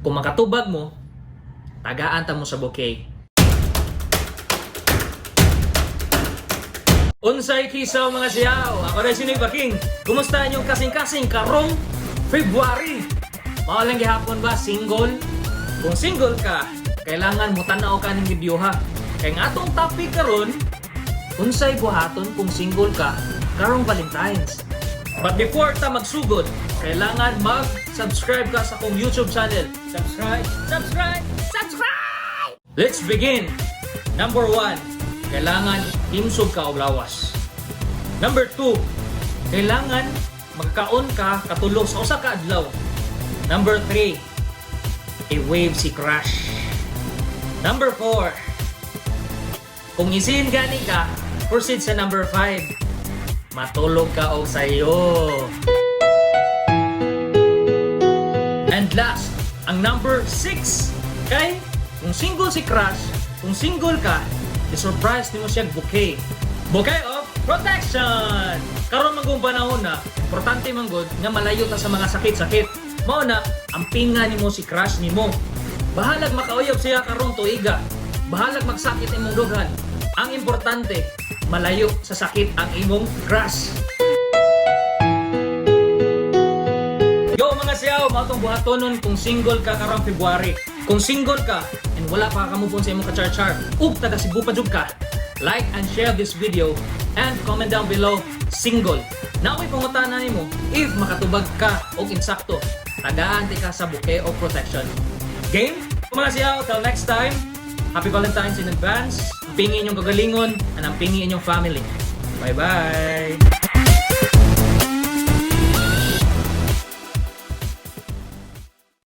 Kung makatubag mo, tagaan ta mo sa bouquet. Unsay kisaw, mga siyaw? Ako rin si Noy Baking. Kumusta inyong kasing-kasing karong February? Mao lang gihapon ba single? Kung single ka, kailangan mo tanaw ka ng video ha. Kay nga atong topic karon, unsay buhaton kung single ka karong Valentine's. But before ta magsugod, kailangan mag-subscribe ka sa akong YouTube channel. Subscribe, subscribe, subscribe! Let's begin! Number 1, kailangan himsog ka og lawas. Number 2, kailangan magkaon ka katulo sa usa ka adlaw. Number 3, i-wave si crush. Number 4, kung isin gani ka, proceed sa number 5. Matulog ka og sayo. And last, ang number 6, kay kung single si crush, kung single ka, i-surprise nimo siya bouquet. Bouquet of protection! Karon man kung panahon na, importante man gud nga malayo ta sa mga sakit-sakit. Mao na, ampinga nimo si crush nimo. Bahalag makauyab siya karong tuiga. Bahalag magsakit imong dughan. Ang importante, malayo sa sakit ang imong crush. Yo mga siyaw, mao tong buhatonon kung single ka karong February. Kung single ka and wala pa ka move on sa imong ka-char-char ug taga Cebu pa jud ka, like and share this video and comment down below "single". Naa ko'y pangutana nimo, if makatubag ka og insakto, tagaan ti ka sa bouquet of protection. Game? Mga siyaw, till next time, happy Valentine's in advance. Ampingi inyong kagalingon and ampingi inyong family. Bye-bye!